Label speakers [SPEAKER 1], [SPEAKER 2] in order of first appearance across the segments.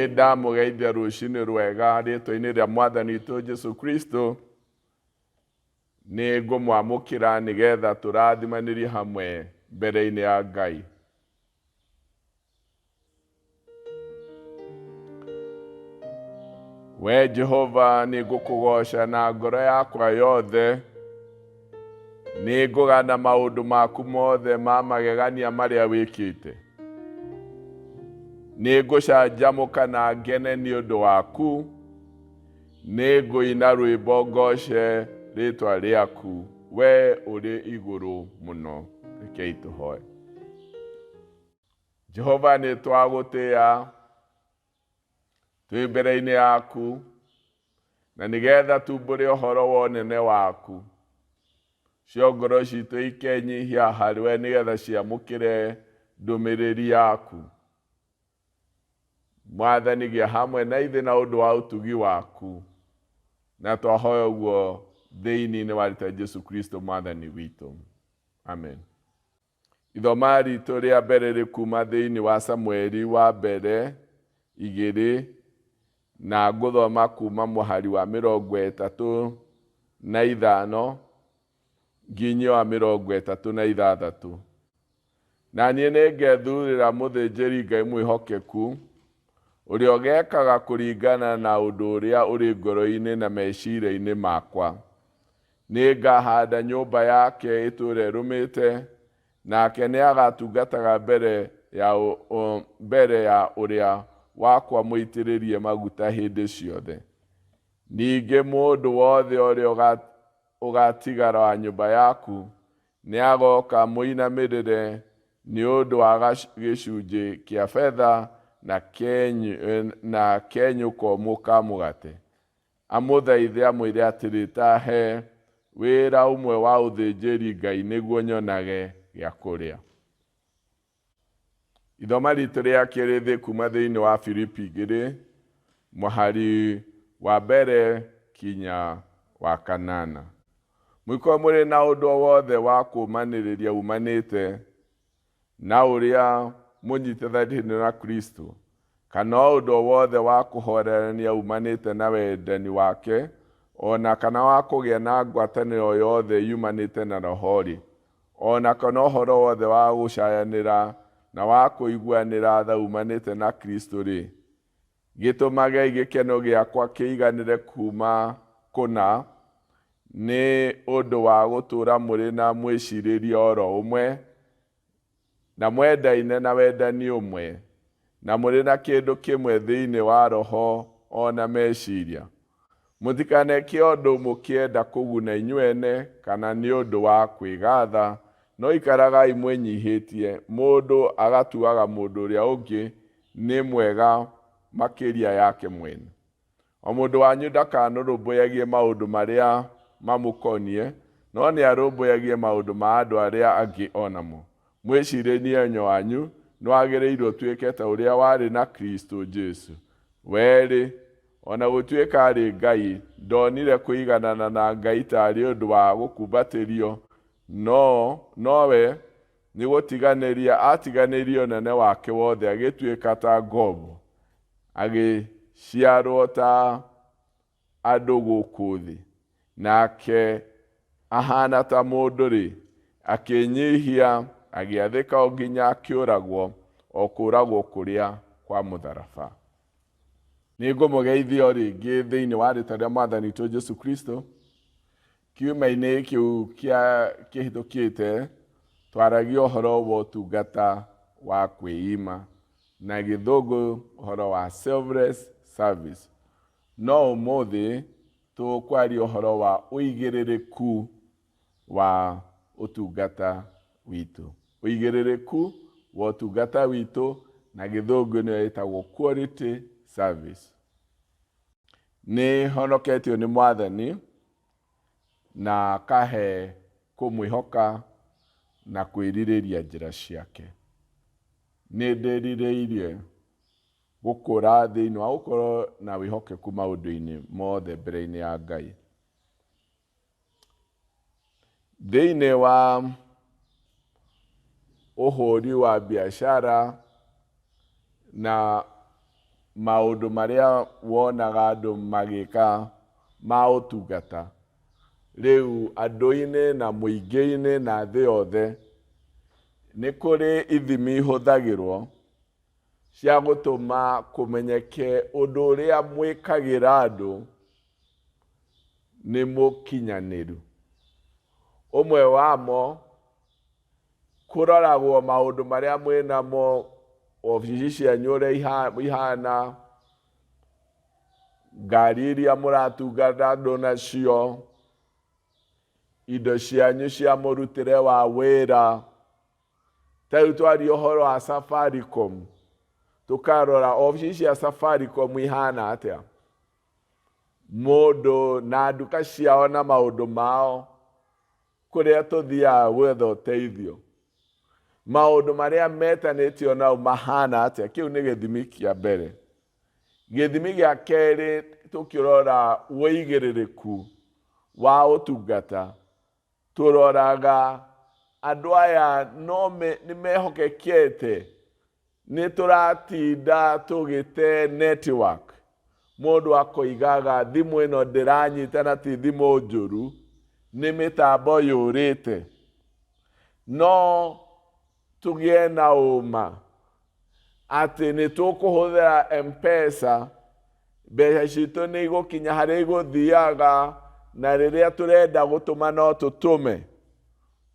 [SPEAKER 1] Ndamũgeithia rũcinĩ rwega rĩtwa-inĩ rĩa Mwathani witũ Jesu Kristo. Nĩ ngũmwamũkĩra nĩgetha tũrathimanĩrie hamwe mbere-inĩ ya Ngai. We Jehova, nĩ ngũkũgooca na ngoro yakwa yothe. Nĩ ngũgana maũndũ maku mothe ma magegania marĩa wĩkĩte. Nĩ ngũcanjamũka na ngene nĩ ũndũ waku. Nĩ ngũina rwĩmbo ngooce rĩtwa rĩaku, we ũrĩ igũrũ mũno. Rekei tũhoe. Jehova, nĩ twagũtĩa twĩ mbere-inĩ yaku, na nĩgetha tumbũre ũhoro wa ũnene waku. Cio ngoro citũ ikenyihia harĩ we nĩgetha ciamũkĩre ndũmĩrĩri yaku. Mwathani, gĩa hamwe na ithuĩ na ũndũ wa ũtugi waku, na twahoya ũguo thĩinĩ wa rĩtwa Jesu Kristo Mwathani witũ. Amen. Ithoma ritũ rĩa mbere rĩ kuma thĩinĩ wa Samueli wa mbere 2, na ngũthoma kuma mũhari wa 35 nginya wa 36. Na niĩ nĩngethurĩra mũthĩnjĩri Ngai mwĩhokeku, ũrĩa ũgekaga kũringana na ũndũ ũrĩa ũrĩ ngoro-inĩ na meciria-inĩ makwa. Nĩngahanda nyũmba yake ĩtũũre ĩrũmĩte, nake nĩagatungataga mbere ya ũrĩa wakwa mũitĩrĩrie maguta hĩndĩ ciothe. Ningĩ mũndũ wothe ũrĩa ũgatigara wa nyũmba yaku nĩagoka mũinamĩrĩre nĩ ũndũ wa gĩcunjĩ kĩa betha na kenyũ komũ ka mũgate. Amũthaithe amwĩre atĩrĩ, ta he wĩra ũmwe wa ũthĩnjĩri Ngai nĩguo nyonage gĩa kũrĩa. Ithoma ritũ rĩa kerĩ thĩ kuma thĩinĩ wa Filipi 2, mũhari wa 1 kinya wa 8. Mũikorwo mũrĩ na ũndũ o wothe wa kũũmanĩrĩria umanĩte na ũrĩa mũnyitithanĩtio na Kristo, kana ũndũ o wothe wa kũhoorerania umanĩte na wendani wake, o na kana wa kũgĩa na ngwatanĩro yothe yumanĩte na Roho-rĩ, o na kana ũhoro wothe wa gũcayanĩra na wa kũiguanĩra tha umanĩte na Kristo-rĩ, gĩtũmagei gĩkeno gĩakwa kĩiganĩre kuuma kũna, nĩ ũndũ wa gũtũũra mũrĩ na mwĩcirĩrie oro ũmwe, na mwendaine na wendani ũmwe, na mũrĩ na kĩndũ kĩmwe thĩinĩ wa roho o na meciria. Mũtikaneke ũndũ mũkĩenda kũguna inyuene kana nĩ ũndũ wa kwĩgatha, no ikaragai mwĩnyihĩtie, mũndũ agatuaga mũndũ ũrĩa ũngĩ nĩ mwega makĩria yake mwene. O mũndũ wanyu ndakanũrũmbũyagie maũndũ marĩa mamũkoniĩ, no nĩarũmbũyagie maũndũ ma andũ arĩa angĩ o namo. Mwĩcirĩrie wanyu nĩwagĩrĩirwo ũtuĩke ta ũrĩa warĩ na Kristo Jesu. We-rĩ, o na gũtuĩka arĩ Ngai, ndonire kũiganana na Ngai ta arĩ ũndũ wa gũkumbatĩrio, nowe nĩ gũtiganĩria atiganĩirie ũnene wake wothe agĩtuĩka ta ngombo, agĩciarwo ta andũ gũkũ thĩ. Nake ahana ta mũndũ-rĩ, akĩĩnyihia, agĩathĩka o nginya akĩũragwo, o kũũragwo kũrĩa kwa mũtharaba. Nĩ ngũmũgeithia o rĩngĩ thĩinĩ wa rĩtwa rĩa Mwathani witũ Jesu Kristo. Kiumia-inĩ kĩu kĩa kĩhĩtũkĩte twaragia ũhoro wa ũtungata wa kwĩima, na gĩthũngũ ũhoro wa selfless service. No ũmũthĩ tũkwaria ũhoro wa ũigĩrĩrĩku wa ũtungata witũ. Ũigĩrĩrĩku wa ũtungata witũ na gĩthũngũ nĩyo ĩtagwo quality service. Nĩ honoketio nĩ Mwathani na akahe kũmwĩhoka na kwĩrirĩria njĩra ciake. Nĩ ndĩrirĩirie gũkũra thĩinĩ wa gũkorwo na wĩhokeku maũndũ-inĩ mothe mbere-inĩ ya Ngai. Thĩinĩ wa ũhũri wa biacara na Maũndũ marĩa wonaga andũ magĩka ma ũtungata rĩu andũ-inĩ na mũingĩ-inĩ na thĩ yothe, nĩ kũrĩ ithimi ihũthagĩrwo cia gũtũma kũmenyeke ũndũ ũrĩa mwĩkagĩra andũ nĩ mũkinyanĩru. Ũmwe wamo kũroragwo maũndũ marĩa mwĩnamo, obici cianyu ũrĩa ihana, ngari iria mũratungata andũ nacio, indo cianyu cia mũrutĩre wa wĩra. Ta rĩu twaria ũhoro wa Safaricom, tũkarora obici cia Safaricom ihana atĩa, mũndũ na nduka ciao na maũndũ mao, kũrĩa tũthiaga gwetha ũteithio, maũndũ marĩa metanĩtio nao mahana atĩa. Kĩu nĩ gĩthimi kĩa mbere. Gĩthimi gĩa kerĩ, tũkĩrora ũigĩrĩrĩku wa ũtungata, tũroraga andũ aya no nĩ mehokekete, nĩ tũratinda tũgĩte network, mũndũ akoigaga thimũ ĩno ndĩranyita na ti thimũ njũru, nĩ mĩtambo yũrĩte. No tũgĩe na ũma atĩ nĩ tũkũhũthĩra M-Pesa, mbeca citũ nĩ igũkinya harĩa igũthiaga, na rĩrĩa tũrenda gũtũma no tũtũme.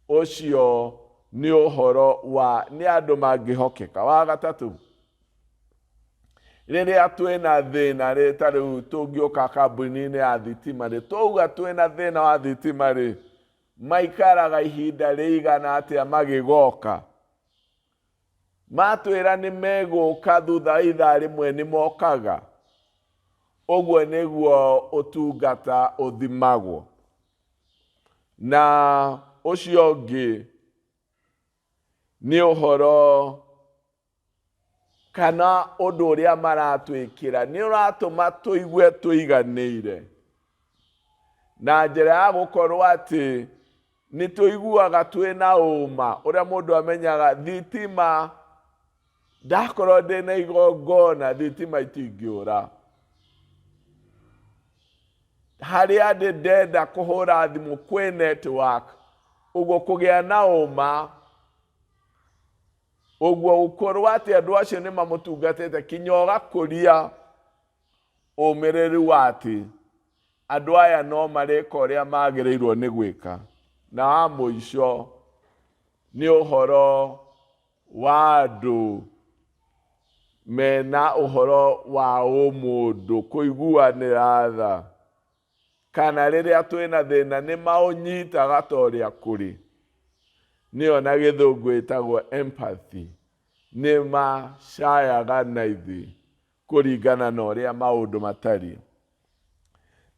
[SPEAKER 1] Ũcio nĩ ũhoro wa nĩ andũ mangĩhokeka. Wa gatatũ, rĩrĩa twĩna thĩna rĩ, ta rĩu tũngĩũka kambuni-inĩ ya thitima rĩ, twauga twĩna thĩna wa thitima rĩ, maikaraga ihinda rĩigana atĩa magĩgoka? Matwĩra nĩ megũka thutha wa ithaa rĩmwe nĩ mokaga. Ũguo nĩguo ũtungata ũthimagwo. Na ũcio ũngĩ nĩ ũhoro kana ũndũ ũrĩa maratwĩkĩra nĩ ũratũma tũigue tũiganĩire, na njĩra ya gũkorwo atĩ nĩ tũiguaga twĩ na ũma ũrĩa mũndũ amenyaga thitima, ndakorwo ndĩ na igongona thitima itingĩũra. Harĩa ndĩ ndenda kũhũra thimũ kwĩ network, ũguo kũgĩa na ũma ũguo gũkorwo atĩ andũ acio nĩ mamũtungatĩte kinya ũgakũria ũmĩrĩru wa atĩ andũ aya no marĩka ũrĩa magĩrĩirwo nĩ gwĩka. Na wa mũico nĩ ũhoro wa andũ mena ũhoro wa ũmũndũ, kũiguanĩra tha, kana rĩrĩa twĩna thĩna nĩ maũnyitaga ta ũrĩa kũrĩ, nĩyo na Gĩthũngũ ĩtagwo empathy, nĩ macayaga na ithuĩ kũringana na ũrĩa maũndũ matariĩ.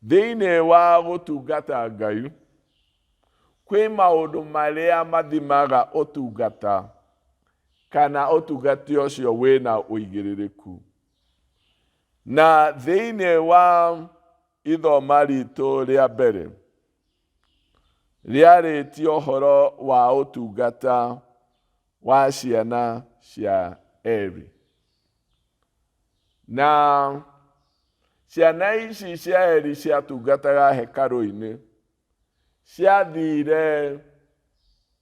[SPEAKER 1] Thĩinĩ wa gũtungata Ngai, kwĩ maũndũ marĩa mathimaga ũtungata kana ũtungati ũcio wĩna ũigĩrĩrĩku. Na thĩinĩ wa ithoma ritũ rĩa mbere, rĩarĩtie ũhoro wa ũtungata wa ciana cia Eli. Na ciana ici cia Eli ciatungataga hekarũ-inĩ, ciathire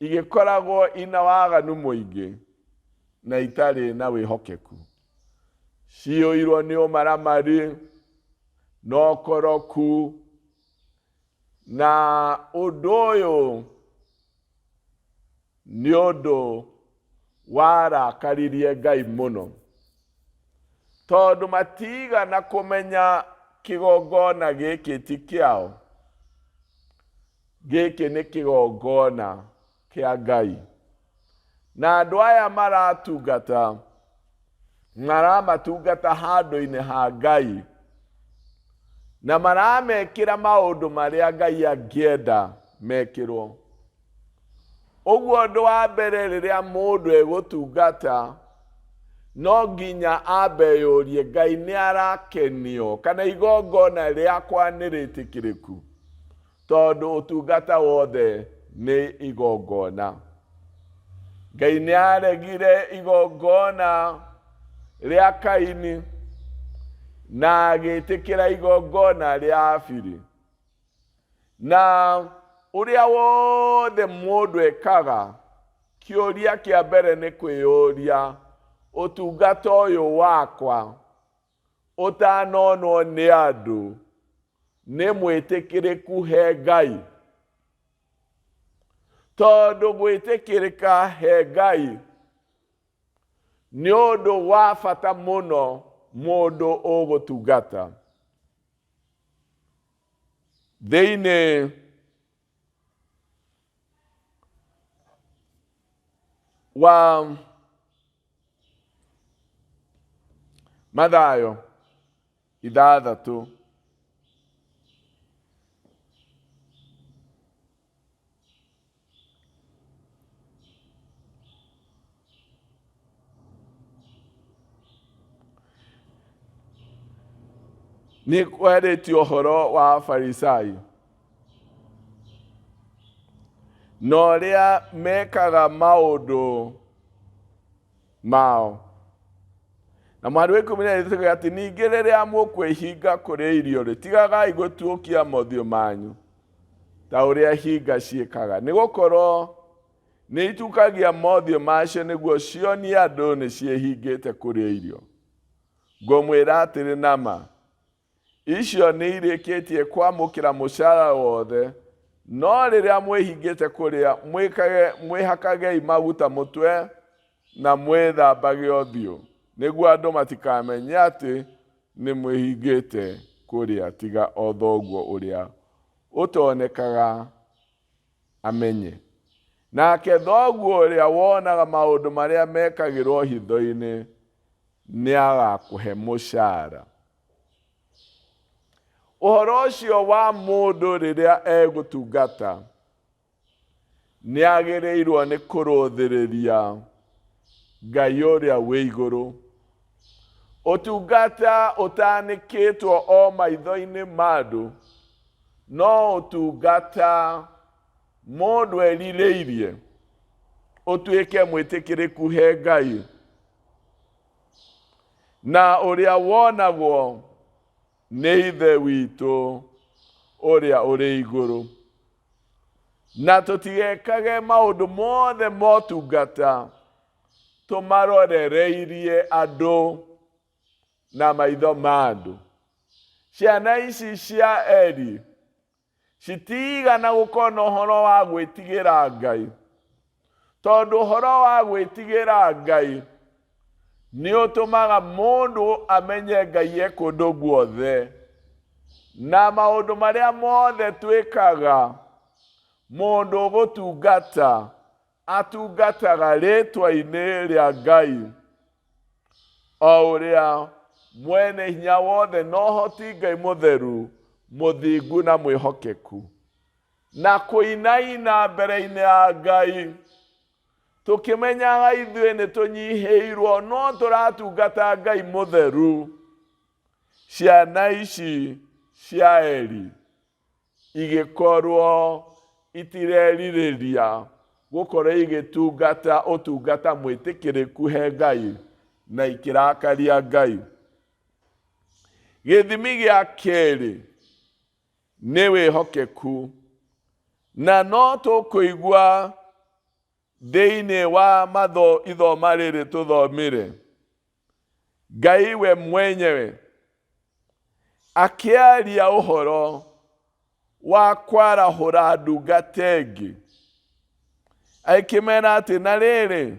[SPEAKER 1] igĩkoragwo ina waganu mũingĩ na itarĩ na wĩhokeku, ciyũirwo nĩ ũmaramari na ũkoroku, na ũndũ ũyũ nĩ ũndũ warakaririe Ngai mũno, tondũ matigana kũmenya kĩgongona gĩkĩ ti kĩao, gĩkĩ nĩ kĩgongona kĩa Ngai. Na andũ aya maratungata, maramatungata handũ-inĩ ha Ngai, na maramekĩra maũndũ marĩa Ngai angĩenda mekĩrwo. Ũguo ũndũ wa mbere rĩrĩa mũndũ egũtungata, no nginya ambe yũrie Ngai nĩ arakenio kana igongona rĩakwa nĩ rĩtĩkĩrĩku, tondũ ũtungata wothe nĩ igongona. Ngai nĩ aregire igongona rĩa Kaini. Na agĩtĩkĩra igongona rĩa Abili. Na ũrĩa wothe mũndũ ekaga, kĩũria kĩa mbere nĩ kwĩyũria, ũtungata ũyũ wakwa ũtanonwo nĩ andũ nĩ mwĩtĩkĩrĩku he Ngai? Tondũ gwĩtĩkĩrĩka he Ngai nĩ ũndũ wa bata mũno mũndũ ũgũtungata. Thĩinĩ wa Mathayo 6. Nĩ kwarĩtio ũhoro wa Afarisai na ũrĩa mekaga maũndũ mao. Na mweri wa 13 atĩ ningĩ rĩrĩa mũkwĩhinga kũrĩa irio-rĩ, tigagai gũtuũkia mothiũ manyu ta ũrĩa hinga ciĩkaga, nĩ gũkorwo nĩ itukagia mothiũ macio nĩguo cionie andũ nĩ ciĩhingĩte kũrĩa irio. Ngũmwĩra atĩrĩ na ma, icio nĩ irĩkĩtie kwamũkĩra mũcara wothe. No rĩrĩa mwĩhingĩte kũrĩa, mwĩkage, mwĩhakagei maguta mũtwe na mwĩthambage ũthiũ, nĩguo andũ matikamenye atĩ nĩ mwĩhingĩte kũrĩa, tiga o thoguo ũrĩa ũtonekaga amenye. Nake thoguo ũrĩa wonaga maũndũ marĩa mekagĩrwo hitho-inĩ nĩ agakũhe mũcara. Ũhoro ũcio wa mũndũ rĩrĩa egũtungata nĩ agĩrĩirwo nĩ kũrũthĩrĩria Ngai ũrĩa wĩ igũrũ. Ũtungata ũtanĩkĩtwo o maitho-inĩ ma andũ no ũtungata mũndũ erirĩirie ũtuĩke mwĩtĩkĩrĩku he Ngai na ũrĩa wonagwo nĩ Ithe witũ ũrĩa ũrĩ igũrũ. Na tũtigekage maũndũ mothe motungata tũmarorereirie andũ na maitho ma andũ. Ciana ici cia Eli citigana gũkorwo na ũhoro wa gwĩtigĩra Ngai, tondũ ũhoro wa gwĩtigĩra Ngai nĩ ũtũmaga mũndũ amenye Ngai e kũndũ guothe, na maũndũ marĩa mothe twĩkaga, mũndũ ũgũtungata atungataga rĩtwa-inĩ rĩa Ngai o ũrĩa mwene hinya wothe na ũhoti, Ngai mũtheru, mũthingu na mwĩhokeku. Na kũinaina mbere-inĩ ya Ngai tũkĩmenyaga ithuĩ nĩ tũnyihĩirwo no tũratungata Ngai mũtheru. Ciana ici cia Eli igĩkorwo itirerirĩria gũkorwo igĩtungata ũtungata mwĩtĩkĩrĩku he Ngai na ikĩrakaria Ngai. Gĩthimi gĩa kerĩ nĩ wĩhokeku, na no tũkũigua thĩinĩ wa matho ithoma rĩrĩ tũthomire Ngai we mwenyewe akĩaria ũhoro wa kwarahũra ndungata ĩngĩ, akĩmera atĩ na rĩrĩ,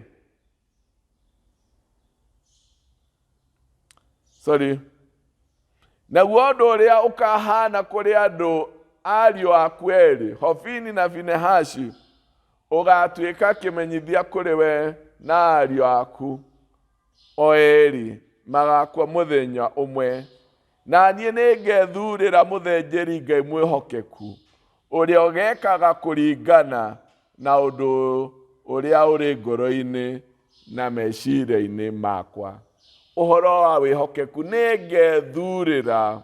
[SPEAKER 1] sorry, naguo ũndũ ũrĩa ũkahana kũrĩ andũ ariũ aku erĩ, Hofini na Finehashi, ũgatuĩka kĩmenyithia kũrĩ we na ariũ aku o erĩ magakua mũthenya ũmwe. Na niĩ nĩngethurĩra mũthĩnjĩri Ngai mwĩhokeku, ũrĩa ũgekaga kũringana na ũndũ ũrĩa ũrĩ ngoro-inĩ na meciria-inĩ makwa. Ũhoro wa wĩhokeku, nĩngethurĩra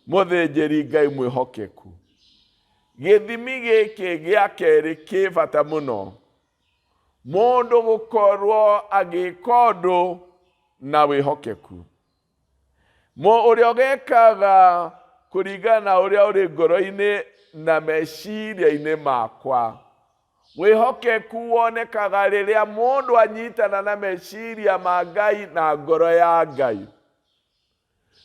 [SPEAKER 1] mũthĩnjĩri Ngai mwĩhokeku. Gĩthimi gĩkĩ gĩa kerĩ kĩ bata mũno, mũndũ gũkorwo agĩka ũndũ na wĩhokeku. Ũrĩa ũgekaga kũringana na ũrĩa ũrĩ ngoro-inĩ na meciria-inĩ makwa. Wĩhokeku wonekaga rĩrĩa mũndũ anyitana na meciria ma Ngai na ngoro ya Ngai.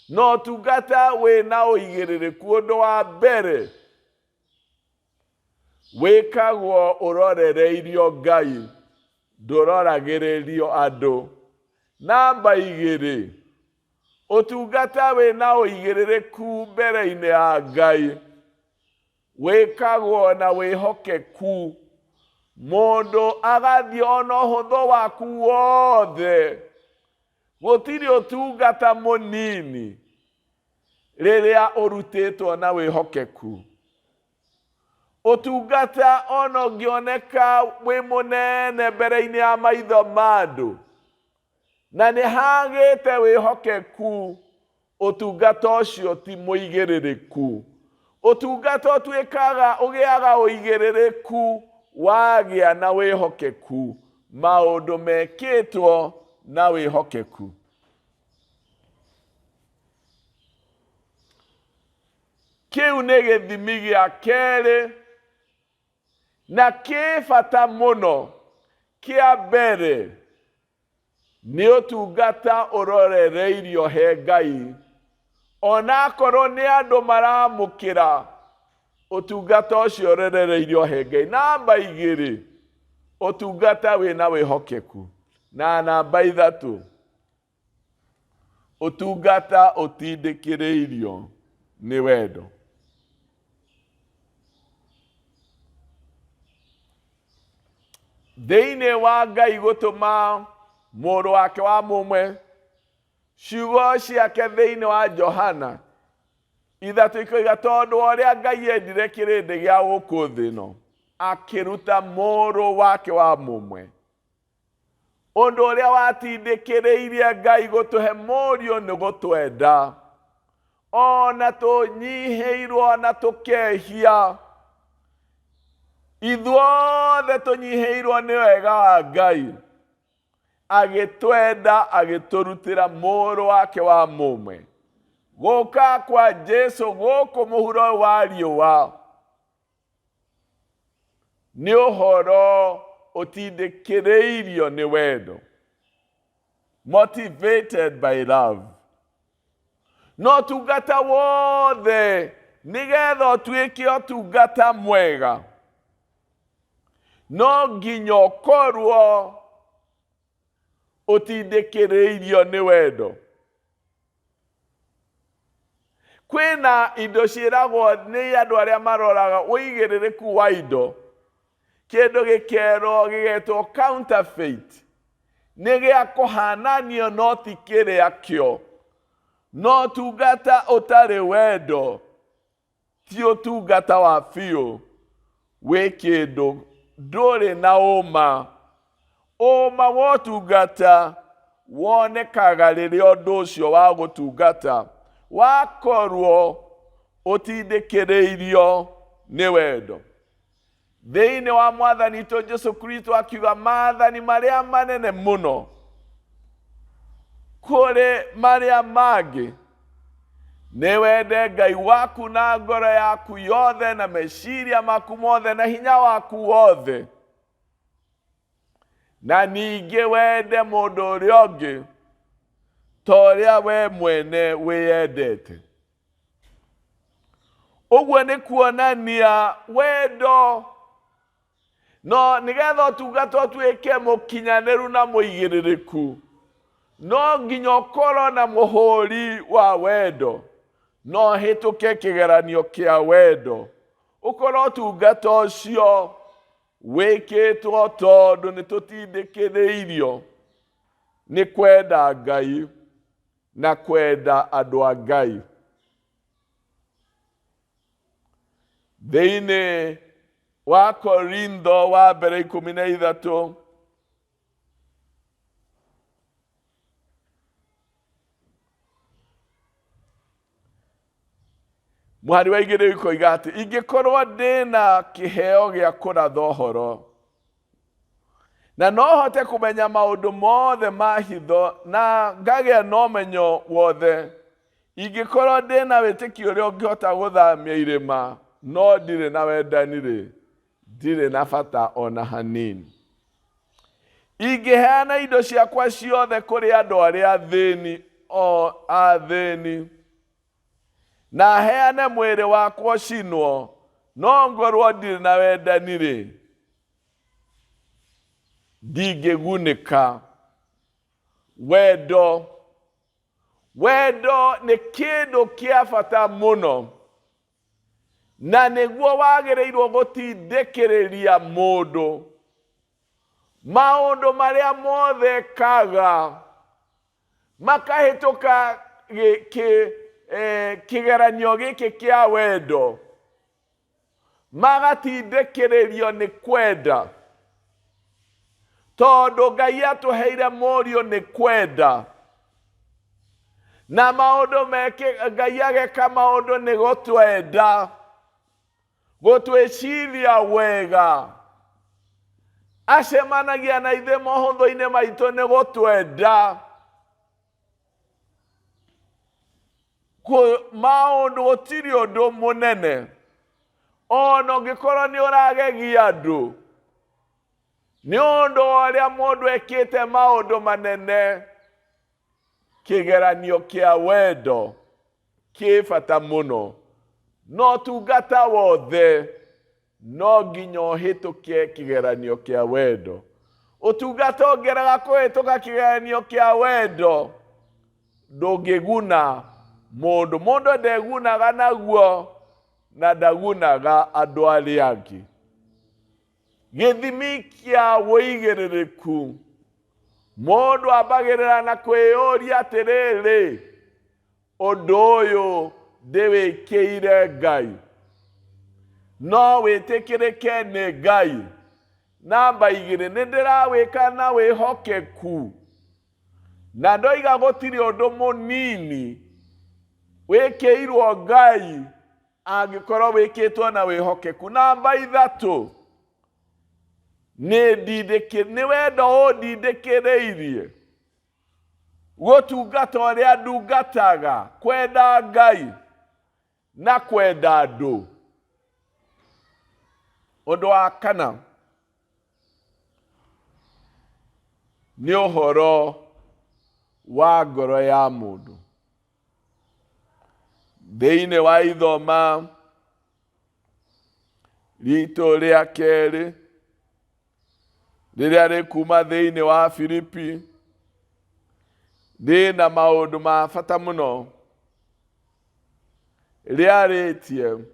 [SPEAKER 1] Na ũtungata wĩna ũigĩrĩrĩku ũndũ wa mbere wĩkagwo ũrorereirio Ngai, ndũroragĩrĩrio andũ. Namba igĩrĩ, ũtungata wĩna ũigĩrĩrĩku mbere-inĩ ya Ngai wĩkagwo na wĩhokeku. Mũndũ agathiĩ ona ũhũthũ waku wothe. Gũtirĩ ũtungata mũnini rĩrĩa ũrutĩtwo na wĩhokeku. Ũtungata ona ũngĩoneka wĩ mũnene mbere-inĩ ya maitho ma andũ, na nĩ hagĩte wĩhokeku, ũtungata ũcio ti mũigĩrĩrĩku. Ũtungata ũtuĩkaga ũgĩaga ũigĩrĩrĩku wagĩa na wĩhokeku, maũndũ mekĩtwo na wĩhokeku. Kĩu nĩ gĩthimi gĩa kerĩ na kĩ bata mũno. Kĩa mbere nĩ ũtungata ũrorereirio he Ngai, onakorwo nĩ andũ maramũkĩra ũtungata ũcio ũrorereirio he Ngai. Namba igĩrĩ, ũtungata wĩna wĩhokeku. Na namba ithatũ, ũtungata ũtindĩkĩrĩirio nĩ wendo. Thĩinĩ wa Ngai gũtũma mũrũ wake wa mũmwe, ciugo ciake thĩinĩ wa Johana ithatũ ikoiga, tondũ wa ũrĩa Ngai endire kĩrĩndĩ gĩa gũkũ thĩ ĩno, akĩruta mũrũ wake wa mũmwe. Ũndũ ũrĩa watindĩkĩrĩirie Ngai gũtũhe mũriũ nĩ gũtwenda. Ona tũnyihĩirwo na tũkehia, ithuothe tũnyihĩirwo nĩ wega wa Ngai, agĩtwenda agĩtũrutĩra mũrũ wake wa mũmwe. Gũka kwa Jesu gũkũ mũhuro wa riũa nĩ ũhoro ũtindĩkĩrĩirio nĩ wendo, motivated by love. No ũtungata wothe nĩgetha ũtuĩke ũtungata mwega no nginya ũkorwo ũtindĩkĩrĩirio nĩ wendo. Kwĩna indo ciĩragwo nĩ andũ arĩa maroraga ũigĩrĩrĩku wa indo, kĩndũ gĩkerwo gĩgetwo counterfeit, nĩ gĩa kũhananio no ti kĩrĩa kĩo. No ũtungata ũtarĩ wendo ti ũtungata wa biũ, wĩ kĩndũ ndũrĩ na ũma. Ũma wa ũtungata wonekaga rĩrĩa ũndũ ũcio wa gũtungata wakorwo ũtindĩkĩrĩirio nĩ wendo. Thĩinĩ wa Mwathani witũ Jesu Kristo akiuga maathani marĩa manene mũno kũrĩ marĩa mangĩ nĩ wende Ngai waku na ngoro yaku yothe na meciria maku mothe na hinya waku wothe, na ningĩ wende mũndũ ũrĩa ũngĩ ta ũrĩa we mwene wĩyendete. Ũguo nĩ kuonania wendo. No nĩgetha ũtungata ũtuĩke mũkinyanĩru na mũigĩrĩrĩku, no nginya ũkorwo na mũhũri wa wendo, no ũhĩtũke kĩgeranio kĩa wendo, ũkorwo ũtungata ũcio wĩkĩtwo tondũ nĩ tũtindĩkĩrĩirio nĩ kwenda Ngai na kwenda andũ a Ngai. Thĩinĩ wa Korintho wa mbere 13, mũhari wa igĩrĩ ikoiga atĩ ingĩkorwo ndĩna kĩheo gĩa kũratha ũhoro na no hote kũmenya maũndũ mothe ma hitho na ngagĩa na ũmenyo wothe, Ingĩkorwo ndĩ na wĩtĩkio ũrĩa ũngĩhota gũthamia irĩma, no ndirĩ na wendani-rĩ, ndirĩ na bata o na hanini. Ingĩheana indo ciakwa ciothe kũrĩ andũ arĩa athĩni, o athĩni, na heane mwĩrĩ wakwa ũcinwo, no ngorwo ndirĩ na wendani-rĩ, ndingĩgunĩka. Wendo. Wendo nĩ kĩndũ kĩa bata mũno, na nĩguo wagĩrĩirwo gũtindĩkĩrĩria mũndũ maũndũ marĩa mothe ekaga makahĩtũka kĩgeranio gĩkĩ kĩa wendo, magatindĩkĩrĩrio nĩ kwenda, tondũ Ngai atũheire Mũriũ nĩ kwenda, na maũndũ meke Ngai ageka maũndũ nĩ gũtwenda, gũtwĩciria wega, acemanagia na ithuĩ mohũthũ-inĩ maitũ nĩ gũtwenda. Maũndũ gũtirĩ ũndũ mũnene, ona ũngĩkorwo nĩ ũragegia andũ nĩ ũndũ wa ũrĩa mũndũ ekĩte maũndũ manene, kĩgeranio kĩa wendo kĩ bata mũno. Na ũtungata wothe no nginya ũhĩtũke kĩgeranio kĩa wendo. Ũtungata ũngĩrega kũhĩtũka kĩgeranio kĩa wendo, ndũngĩguna mũndũ. Mũndũ ndegunaga naguo na ndagunaga andũ arĩa angĩ. Gĩthimi kĩa ũigĩrĩrĩku, mũndũ ambagĩrĩra na kwĩyũria atĩrĩrĩ, ũndũ ũyũ ndĩwĩkĩire Ngai, no wĩtĩkĩrĩke nĩ Ngai? Namba igĩrĩ, nĩ ndĩrawĩka na wĩhokeku? Na ndoiga gũtirĩ ũndũ mũnini wĩkĩirwo Ngai angĩkorwo wĩkĩtwo na wĩhokeku. Namba ithatũ, nĩ wendo ũndindĩkĩrĩirie gũtungata ũrĩa ndungataga, kwenda Ngai na kwenda andũ. Ũndũ wa kana nĩ ũhoro wa ngoro ya mũndũ. Thĩinĩ wa ithoma ritũ rĩa kerĩ rĩrĩa rĩkuma thĩinĩ wa Filipi, rĩna maũndũ ma bata mũno rĩarĩtie.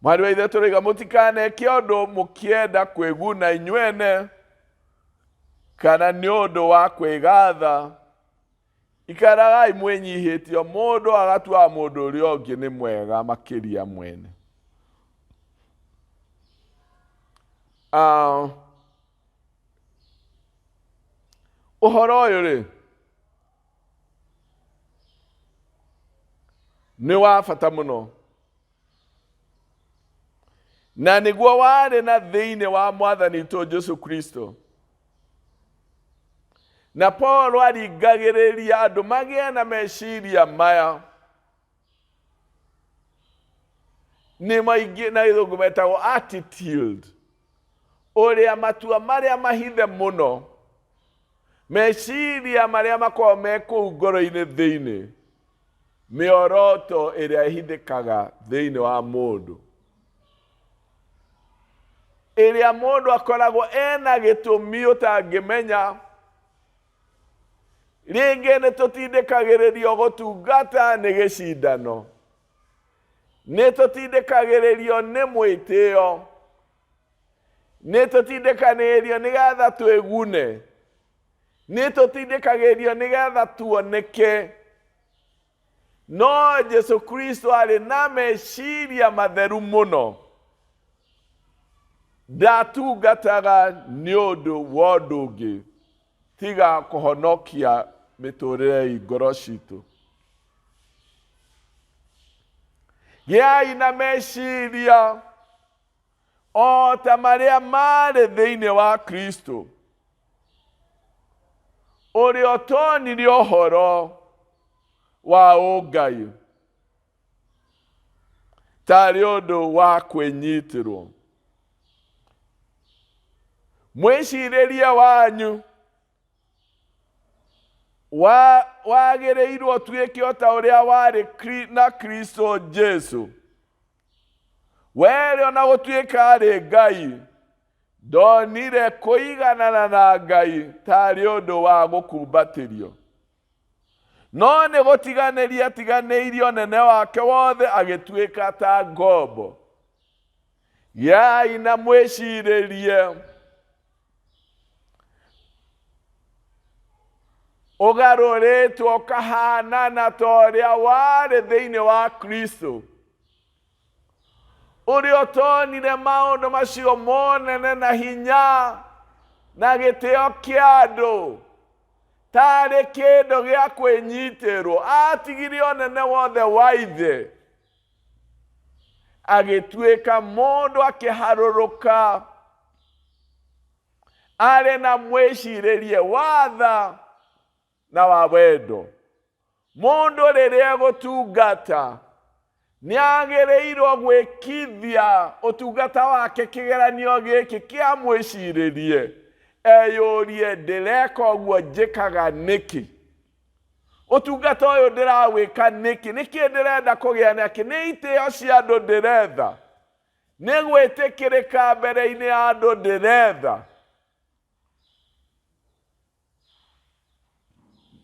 [SPEAKER 1] Mwarĩ wa ithe tũraiga mũtikaneke ũndũ mũkĩenda kwĩguna inyuene kana nĩ ũndũ wa kwĩgatha, ikaragai mwĩnyihĩtie, o mũndũ agatuaga mũndũ ũrĩa ũngĩ nĩ mwega makĩria mwene. Ũhoro ũyũ rĩ nĩ wa bata mũno, na nĩguo warĩ na thĩinĩ wa Mwathani witũ Jesu Kristo. Na Paulo aringagĩrĩria andũ magĩe na meciria maya nĩ maingĩ na gĩthũngũ metagwo attitude, ũrĩa matua marĩa mahithe mũno, meciria marĩa makoragwo me kũu ngoro-inĩ thĩinĩ, mĩoroto ĩrĩa ĩhithĩkaga thĩinĩ wa mũndũ, ĩrĩa mũndũ akoragwo ena gĩtũmi ũtangĩmenya. Rĩngĩ nĩ tũtindĩkagĩrĩrio gũtungata nĩ gĩcindano, nĩ tũtindĩkagĩrĩrio nĩ mwĩtĩo, nĩ tũtindĩkanĩrĩrio nĩgetha twĩgune, nĩ tũtindĩkagĩrĩrio nĩgetha tuoneke. No Jesu Kristo arĩ na meciria matheru mũno, ndatungataga nĩ ũndũ wa ũndũ ũngĩ tiga kũhonokia mĩtũrĩre ya ngoro citũ. Gĩai na meciria. O ta marĩa marĩ thĩinĩ wa Kristo, ũrĩa ũtonire ũhoro wa ũngai tarĩ ũndũ wa kwĩnyitĩrwo. Mwĩcirĩrie wanyu wagĩrĩirwo ũtuĩke o ta ũrĩa warĩ na Kristo Jesu. Were ona gũtuĩka arĩ Ngai, ndonire kũiganana na Ngai tarĩ ũndũ wa gũkumbatĩrio. No nĩ gũtiganĩria atiganĩirie ũnene wake wothe agĩtuĩka ta ngombo. Gĩai na mwĩcirĩrie ũgarũrĩtwo ũkahanana ta ũrĩa warĩ thĩinĩ wa Kristo, ũrĩa ũtonire maũndũ macio monene na hinya na gĩtĩo kĩa andũ tarĩ kĩndũ gĩa kwĩnyitĩrwo. Atigire ũnene wothe wa ithe, agĩtuĩka mũndũ, akĩharũrũka arĩ na mwĩcirĩrie wa tha na wa wendo. Mũndũ rĩrĩa egũtungata nĩ agĩrĩirwo gwĩkithia ũtungata wake kĩgeranio gĩkĩ kĩa mwĩcirĩrie, eyũrie, ndĩreka ũguo njĩkaga nĩkĩ? Ũtungata ũyũ ndĩrawĩka nĩkĩ? Nĩkĩ ndĩrenda kũgĩa nakĩ? Nĩ itĩo cia andũ ndĩretha? Nĩ gwĩtĩkĩrĩka mbere-inĩ ya andũ ndĩretha?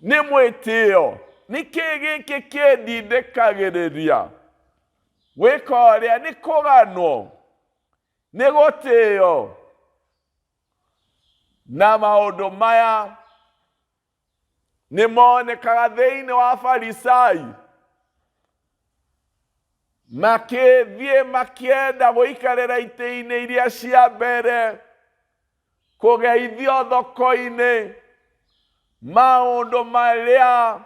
[SPEAKER 1] Nĩ mwĩtĩo? Nĩkĩ gĩkĩ kĩndindĩkagĩrĩria gwĩka ũrĩa? Nĩ kũganwo? Nĩ gũtĩo? Na maũndũ maya nĩ monekaga thĩinĩ wa Farisai makĩthiĩ makĩenda gũikarĩra itĩ-inĩ iria cia mbere, kũgeithio thoko-inĩ, maũndũ marĩa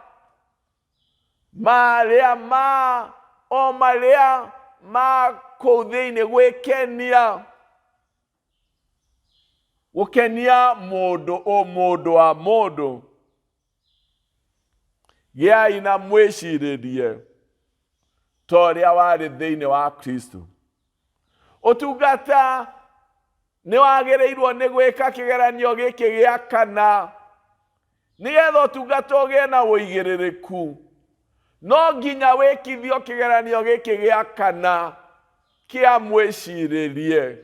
[SPEAKER 1] marĩa ma o marĩa ma kũu thĩinĩ, gwĩkenia, gũkenia mũndũ o mũndũ wa mũndũ. Gĩai na mwĩcirĩrie ta ũrĩa warĩ thĩinĩ wa Kristo. Ũtungata nĩ wagĩrĩirwo nĩ gwĩka kĩgeranio gĩkĩ gĩa kana nĩgetha ũtungata ũgĩe na ũigĩrĩrĩku. No nginya wĩkithio kĩgeranio gĩkĩ gĩa kana kĩa mwĩcirĩrie,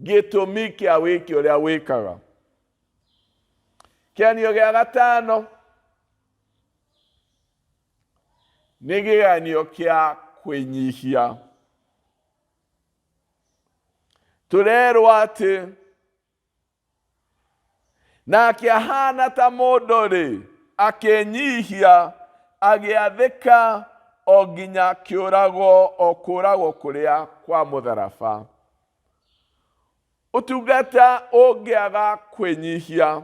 [SPEAKER 1] gĩtũmi kĩa wĩki ũrĩa wĩkaga. Kĩgeranio gĩa gatano nĩ kĩgeranio kĩa kwĩnyihia. Tũrerwo atĩ nake ahana ta mũndũ-rĩ, akĩnyihia, agĩathĩka o nginya kĩũrago, o kũũragwo kũrĩa kwa mũtharaba. Ũtungata ũngĩaga kwĩnyihia,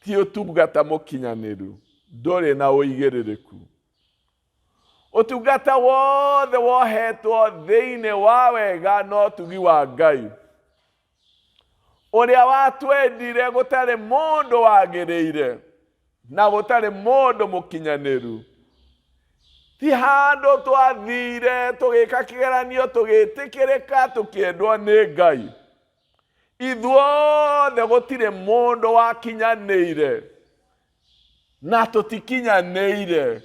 [SPEAKER 1] ti ũtungata mũkinyanĩru, ndũrĩ na ũigĩrĩrĩku. Ũtungata wothe wohetwo thĩinĩ wa wega na ũtugi wa Ngai, ũrĩa watwendire gũtarĩ mũndũ wagĩrĩire na gũtarĩ mũndũ mũkinyanĩru. Ti handũ twathire tũgĩka kĩgeranio tũgĩtĩkĩrĩka tũkĩendwo nĩ Ngai. Ithuothe gũtirĩ mũndũ wakinyanĩire na tũtikinyanĩire.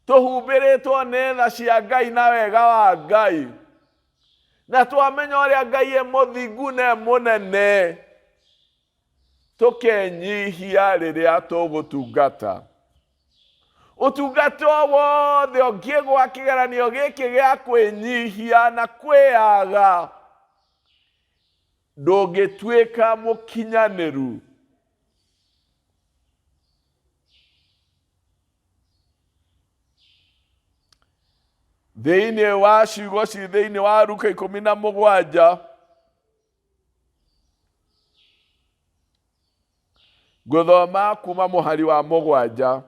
[SPEAKER 1] Tũhumbĩrĩtwo nĩ tha cia Ngai na wega wa Ngai, na twamenya ũrĩa Ngai e mũthingu na e mũnene, tũkenyihia rĩrĩa tũgũtungata. Ũtungata o wothe ũngĩgwa kĩgeranio gĩkĩ gĩa kwĩnyihia na kwĩyaga, ndũngĩtuĩka mũkinyanĩru. Thĩinĩ wa ciugo ci thĩinĩ wa Luka 17, ngũthoma kuma mũhari wa 7.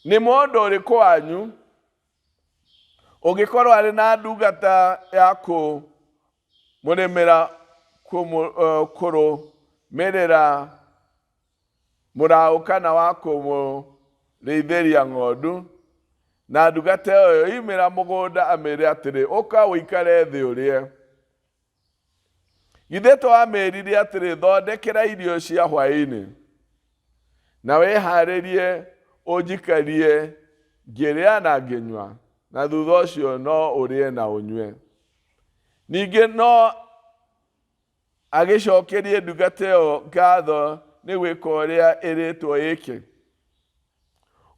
[SPEAKER 1] Nĩ mũndũ ũrĩkũ wanyu ũngĩkorwo arĩ na ndungata ya kũmũrĩmĩra kũrũmĩrĩra mũraũ kana wa kũmũrĩithĩria ng'ondu, na ndungata ĩyo yoimĩra mũgũnda amĩre atĩrĩ, ũka ũikare thĩ ũrĩe? Githĩ to amĩrire atĩrĩ, thondekera irio cia hwaĩ-inĩ, na wĩhaarĩrie ũnjikarie ngĩrĩa na ngĩnyua, na thutha ũcio no ũrĩe na ũnyue? Ningĩ no agĩcokerie ndungata ĩyo ngatho nĩ gwĩka ũrĩa ĩrĩtwo ĩke.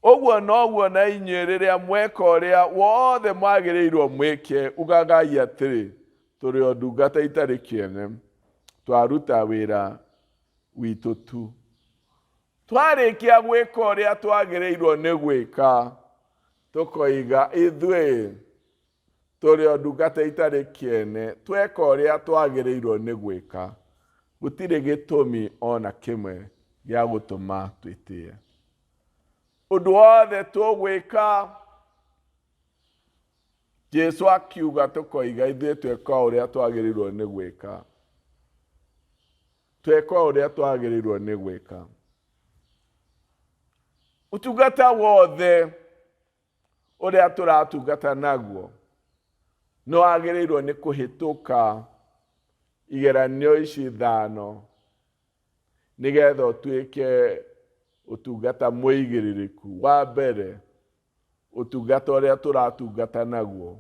[SPEAKER 1] Ũguo noguo na inyuĩ rĩrĩa mweka ũrĩa wothe mwagĩrĩirwo mwĩke, ugagai atĩrĩ, tũrĩ o ndungata itarĩ kĩene, twaruta wĩra witũ tu. Twarĩkia gwĩka ũrĩa twagĩrĩirwo nĩ gwĩka, tũkoiga ithuĩ tũrĩ o ndungata itarĩ kĩene, tweka ũrĩa twagĩrĩirwo nĩ gwĩka. Gũtirĩ gĩtũmi ona kĩmwe gĩa gũtũma twĩtĩe. Ũndũ wothe tũgwĩka, Jesu akiuga tũkoiga ithuĩ tweka ũrĩa twagĩrĩirwo nĩ gwĩka. Tweka ũrĩa twagĩrĩirwo nĩ gwĩka. Ũtungata wothe ũrĩa tũratungata naguo nĩ wagĩrĩirwo nĩ kũhĩtũka igeranio ici ithano nĩgetha ũtuĩke ũtungata mũigĩrĩrĩku. Wa mbere, ũtungata ũrĩa tũratungata naguo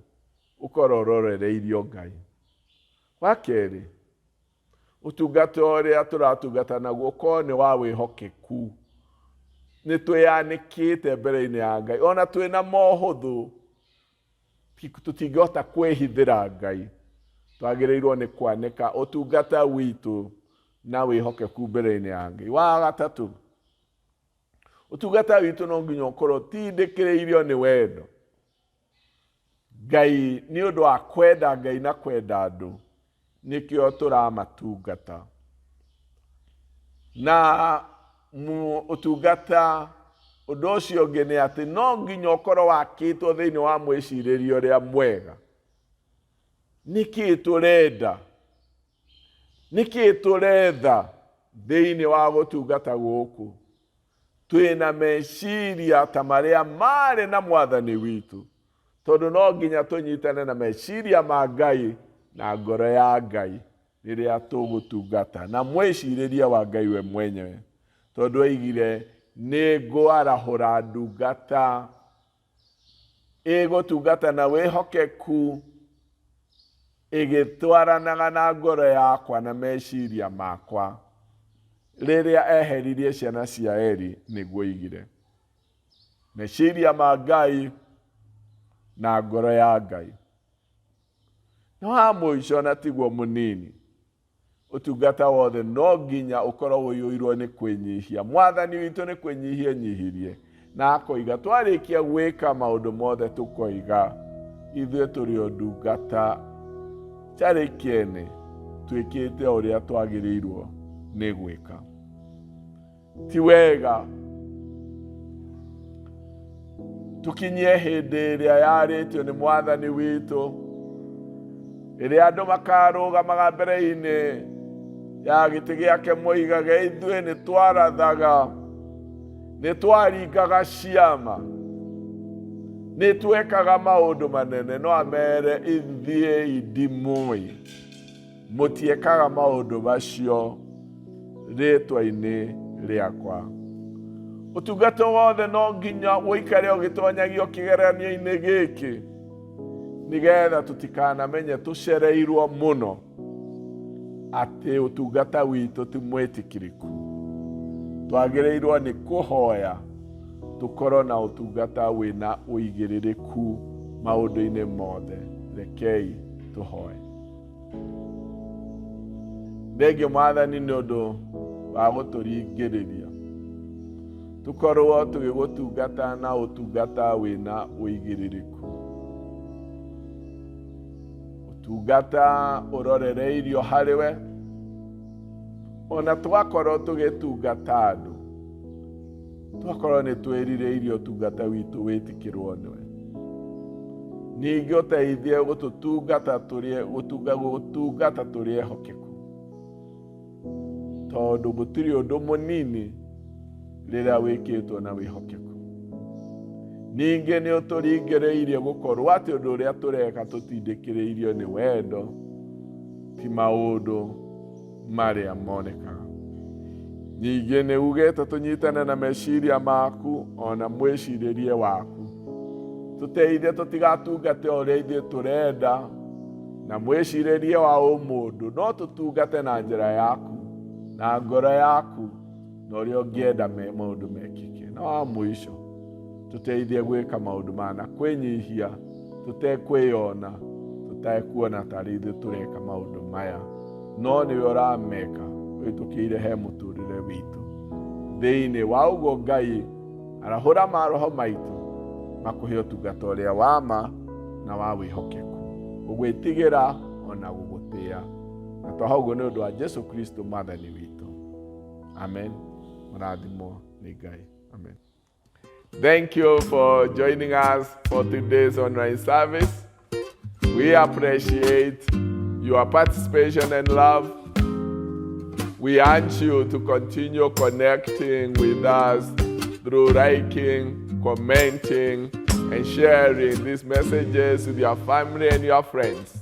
[SPEAKER 1] ũkorwo ũrorereirio Ngai. Wa kerĩ, ũtungata ũrĩa tũratungata naguo ũkorwo nĩ wa wĩhokeku. Nĩ twĩyanĩkĩte mbere-inĩ ya Ngai, ona twĩna mohũthũ tũtingĩhota kwĩhithĩra Ngai. Twagĩrĩirwo nĩ kwanĩka ũtungata witũ na wĩhokeku mbere-inĩ ya Ngai. Wa gatatũ, ũtungata witũ no nginya ũkorwo ũtindĩkĩrĩirio nĩ wendo. Ngai nĩ ũndũ wa kwenda Ngai na kwenda andũ nĩkĩo tũramatungata. Na ũtungata ũndũ ũcio ũngĩ nĩ atĩ no nginya ũkorwo wakĩtwo thĩinĩ wa mwĩcirĩrie ũrĩa mwega. Nĩkĩĩ tũrenda? Nĩkĩĩ tũretha thĩinĩ wa gũtungata gũkũ? Twĩna meciria ta marĩa marĩ na Mwathani witũ, tondũ no nginya tũnyitane na meciria ma Ngai na ngoro ya Ngai rĩrĩa tũgũtungata na mwĩcirĩrie wa Ngai we mwenyewe, tondũ oigire nĩ ngũarahũra ndungata ĩgũtungata na wĩhokeku ĩgĩtwaranaga na ngoro yakwa na meciria makwa. Rĩrĩa eheririe ciana cia Eli nĩguo oigire meciria ma Ngai na ngoro ya Ngai. Na wa mũico na tiguo mũnini, ũtungata wothe no nginya ũkorwo ũiyũirwo nĩ kwĩnyihia. Mwathani witũ nĩ kwĩnyihia enyihirie na akoiga twarĩkia gwĩka maũndũ mothe tũkoiga ithuĩ tũrĩ o ndungata itarĩ kĩene, twĩkĩte o ũrĩa twagĩrĩirwo nĩ gwĩka. Ti wega tũkinyie hĩndĩ ĩrĩa yarĩtio nĩ Mwathani witũ, ĩrĩa andũ makarũgamaga mbere-inĩ ya gĩtĩ gĩake moigage ithuĩ nĩ twarathaga, nĩ twaringaga ciama, nĩ twekaga maũndũ manene, no amere ithiĩ ndimũĩ, mũtiekaga maũndũ macio rĩtwa-inĩ rĩakwa. Ũtungata wothe no nginya ũikare ũgĩtonyagio kĩgeranio-inĩ gĩkĩ, nĩgetha tũtikanamenye tũcereirwo mũno atĩ ũtungata witũ ti mwĩtĩkĩrĩku. Twagĩrĩirwo nĩ kũhoya tũkorwo na ũtungata wĩna ũigĩrĩrĩku maũndũ-inĩ mothe. Rekei tũhoe. Thengio Mwathani nĩ ũndũ wa gũtũringĩrĩria tũkorwo tũgĩgũtungata na ũtungata wĩna ũigĩrĩrĩku, ũtungata ũrorereirio harĩ we, ona twakorwo tũgĩtungata andũ. Tũgakorwo nĩ twĩrirĩirie ũtungata witũ wĩtĩkĩrwo nĩwe. Ningĩ ũteithie gũtũtungata tũrĩ gũtungata tũrĩ ehokeku, tondũ gũtirĩ ũndũ mũnini rĩrĩa wĩkĩtwo na wĩhokeku. Ningĩ nĩ ũtũringĩrĩirie gũkorwo atĩ ũndũ ũrĩa tũreka tũtindĩkĩrĩirio nĩ wendo, ti maũndũ marĩa monekaga. Ningĩ nĩ ugĩte tũnyitane na meciria maku ona mwĩcirĩrie waku. Tũteithie tũtigatungate ũrĩa ithuĩ tũrenda na mwĩcirĩrie wa ũmũndũ, no tũtungate na njĩra yaku na ngoro yaku na ũrĩa ũngĩenda maũndũ mekĩke. Na wa mũico, tũteithie gwĩka maũndũ maya na kwĩnyihia, tũtekwĩyona, tũtekuona tarĩ ithuĩ tũreka maũndũ maya, no nĩwe ũrameka wĩtũkĩire he mũtũrĩre witũ. Thĩinĩ wa ũguo Ngai, arahũra maroho maitũ makũhe ũtungata ũrĩa wa ma na wa wĩhokeku, gũgwĩtigĩra ona gũgũtĩa. Na twaha ũguo nĩ ũndũ wa Jesu Kristo Mwathani witũ. Amen. Mũrathimwo nĩ Ngai. Amen. Thank you for joining us for today's online service. We appreciate your participation and love. We urge you to continue connecting with us through liking, commenting, and sharing these messages with your family and your friends.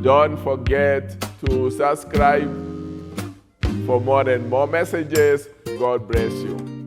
[SPEAKER 1] Don't forget to subscribe for more and more messages. God bless you.